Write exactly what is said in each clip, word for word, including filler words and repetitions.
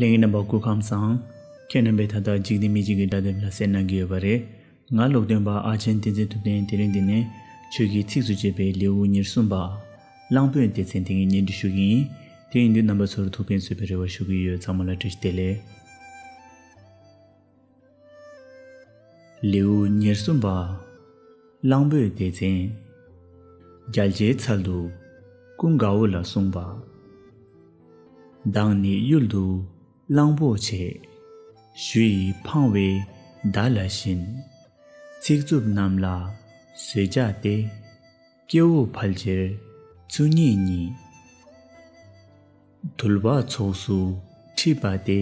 ལྷན་རྒྱས་རྣམ་པ་སྐུ་ཁམས་བཟང་། ཁྱེད་རྣམ་པས་ད་ལྟ་འཇིག་རྟེན་མི་ཆོས་ཀྱི་སྒྲ་དེབ་ལ་གསན་གནང་གི་ཡོད་པ་རེད། ང་ཀློག་འདོན་པ་ཨ་ཆེན་བསྟན་འཛིན་ཐུབ་བསྟན། དེ་རིང་འདི་ནས་ཆོས་ཀྱི་ཚིགས་སུ་བཅད་པའི་ལེའུ་ཉེར་གསུམ་པ། གླང་པོའི་སྡེ་ཚན་དེ་ངས་སྙན་སྒྲོན་ཞུ་གི་ཡིན། དེ་ཡིན་དུས་རྣམ་པ་ཚོར་ཐུགས་ཕན་གསོས་པའི་རེ་བ་ཞུ་གི་ཡོད། ཚང་མ་ལ་བཀྲ་ཤིས་བདེ་ལེགས། ལེའུ་ཉེར་གསུམ་པ། གླང་པོའི་སྡེ་ཚན། རྒྱལ་བྱེད་ཚལ་དུ་ཀུན་དགའ་བོ་ལ་གསུངས་པ། བདག་ནི་གཡུལ་དུ་གླང་པོ་ཆེ། གཞུ་ཡིས་འཕངས་པའི་མདའ་ལ་བཞིན། ཚིག་རྩུབ་རྣམས་ལ་བཟོད་བྱ་སྟེ། སྐྱེ་བོ་ཕལ་ཆེར་ཚུལ་ཉིད་ཉིད། དུལ་བ་ཚོགས་སུ་ཁྲིད་པ་སྟེ།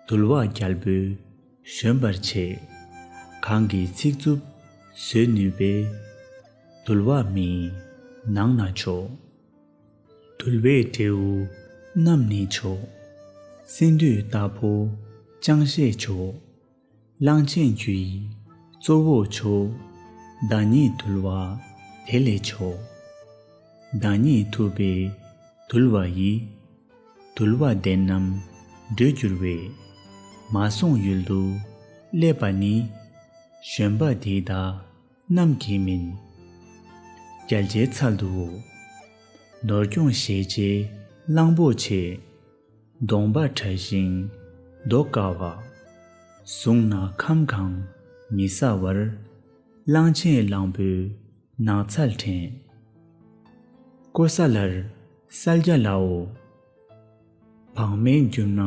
དུལ་བ་རྒྱལ་པོས་བཞོན་པར་བྱེད། གང་གིས་ཚིག་རྩུབ་བཟོད་ནུས་པའི། དུལ་བ་མིའི་ནང་ན་མཆོག། དུལ་བའི་འབྲས་བུ་རྣམས་ནི་མཆོག། སྲིན་བདུད་རྟ་ཕོ་ཅང་ཤེས་མཆོག། གླང་ཆེན་རྒྱུ་ཡི་གཙོ་བོ་མཆོག། བདག་ཉིད་དུལ་བ་དེ་ལས་མཆོག། བདག་ཉིད་ཐུབ་པས་དུལ་བ་ཡི། དུལ་བ་བདེན་རྣམས་འགྲོས་བསྒྱུར་བས། མ་སོང་ཡུལ་དུ་སླེབས་པ་ནི། བཞོན་པ་འདི་དག་རྣམས་ཀྱིས་མིན། རྒྱལ་བྱེད་ཚལ་དུའོ། ནོར་སྐྱོང་ཞེ་ཆེའི་གླང་པོ་ཆེ། གདོང་པ་ཕྲ་ཞིང་མདོག་དཀར་བ། གཟུགས་ནག་ཁམ་གང་མི་ཟ་བར། གླང་ཆེན་གླང་པོའི་ནགས་ཚལ་འདྲེན། ཀོ་ས་ལར་གསལ་རྒྱལ་ལའོ། བག་མེད་རྒྱུ་ན་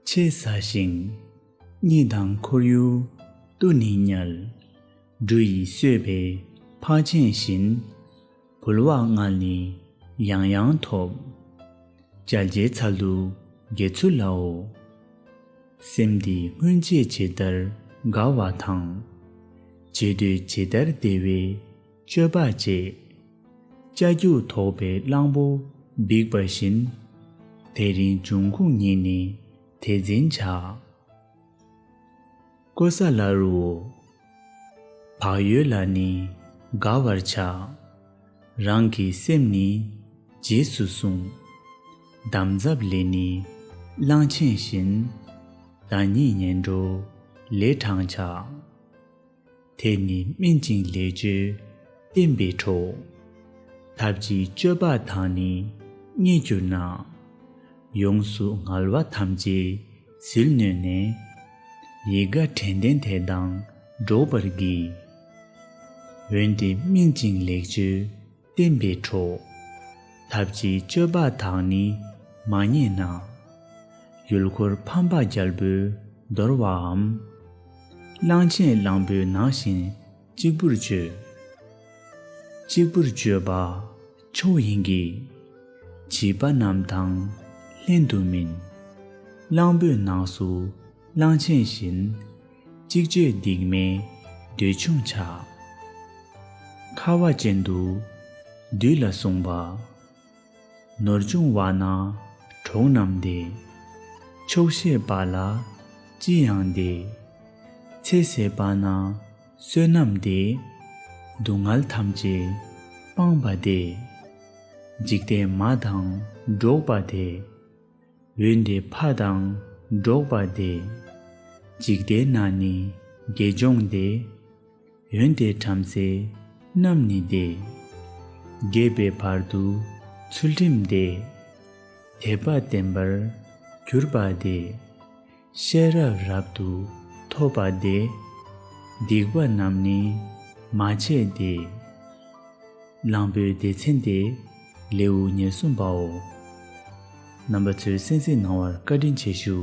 ཆེས་ཟ་ཞིང་། གཉིད་དང་ཁོར་ཡུག་ཏུ་ནི་དམྱལ། འབྲུ་ཡིས་གསོས་པའི་ཕག་ཆེན་བཞིན། འབུལ་བ་མངལ་ནི་ཡང་ཡང་ཐོབ། རྒྱལ་བྱེད་ཚལ་དུ་དགེ་ཚུལ་ལའོ། སེམས་འདི་སྔོན་ཆད་ཇི་ལྟར་དགའ་བ་དང་། བྱེད་འདོད་ཇི་ལྟར་བདེ་བའི་སྤྱོད་པ་བྱེད། ལྕགས་ཀྱུ་ཐོགས་པའི་གླང་པོ་འབིགས་པ་བཞིན། དེ་རིང་འབྱུང་ཁུངས་ཉིད་ནི་དེ་འཛིན་བྱ། ཀོ་ས་ལ་རུ། བག་ཡོད་ལ་ནི་དགའ་བར་བྱ། རང་གི་སེམས་ནི་རྗེས་སུ་བཟུང་། འདམ་རྫབ་ལས་ནི་གླང་ཆེན་བཞིན། བདག་ཉིད་ངན་འགྲོ་ལས་དྲང་བྱ། དེ་ནི་སྨིན་ཅིང་ལེགས་སྤྱོད་བསྟེན་པའི་གྲོགས། ཐབས་ཀྱིས་སྤྱོད་པ་དག་ནི་རྙེད་གྱུར་ན། ཡོངས་སུ་ངལ་བ་ཐམས་ཅད་ཟིལ་གནོན་ནས། ཡིད་དགའ་དྲན་ལྡན་དེ་དང་འགྲོགས་པར་བགྱི། འོན་ཏེ་སྨིན་ཅིང་ལེགས་སྤྱོད་བསྟེན་པའི་གྲོགས། ཐབས་ཀྱིས་སྤྱོད་པ་དག་ནི་མ་རྙེད་ན། ཡུལ་འཁོར་ཕམ་པ་རྒྱལ་པོས་འདོར་བའམ། གླང་ཆེན་གླང་པོའི་ནགས་བཞིན་གཅིག་པུར་སྤྱོད། གཅིག་པུར་སྤྱོད་པ་མཆོག་ཡིན་གྱི། བྱིས་པ་རྣམས་དང་ལྷན་དུ་མིན། གླང་པོའི་ནགས་སུ་གླང་ཆེན་བཞིན། གཅིག་སྤྱོད་སྡིག་སྨེ་འདོད་ཆུང་བྱ། ཁ་བ་ཅན་དུ་བདུད་ལ་གསུངས་པ། ནོར་ཆུང་བ་ན་གྲོགས་རྣམས་བདེ། ཆོག་ཤེས་པ་ལ་ཅི་ཡང་བདེ། ཚེ་ཟད་པ་ན་བསོད་ནམས་བདེ། སྡུག་བསྔལ་ཐམས་ཅད་སྤངས་པ་བདེ། འཇིག་རྟེན་མ་དང་འགྲོགས་པ་བདེ། འོན་ཏེ་ཕ་དང་འགྲོགས་པ་བདེ། འཇིག་རྟེན་ན་ནི་དགེ་སྦྱོང་བདེ། འོན་ཏེ་བྲམ་ཟེ་རྣམས་ནི་བདེ། རྒས་པའི་བར་དུ་ཚུལ་ཁྲིམས་བདེ། དད་པ་བརྟན་པར་གྱུར་པ་བདེ། ཤེས་རབ་རབ་ཏུ་ཐོབ་པ་བདེ། སྡིག་པ་རྣམས་ནི་མ་བྱས་བདེ། གླང་པོའི་སྡེ་ཚན་ཏེ་ལེའུ་ཉེར་གསུམ་པའོ། རྣམ་པ་ཚོས་གསན་གཟིགས་གནང་བར་བཀའ་དྲིན་ཆེ་ཞུ།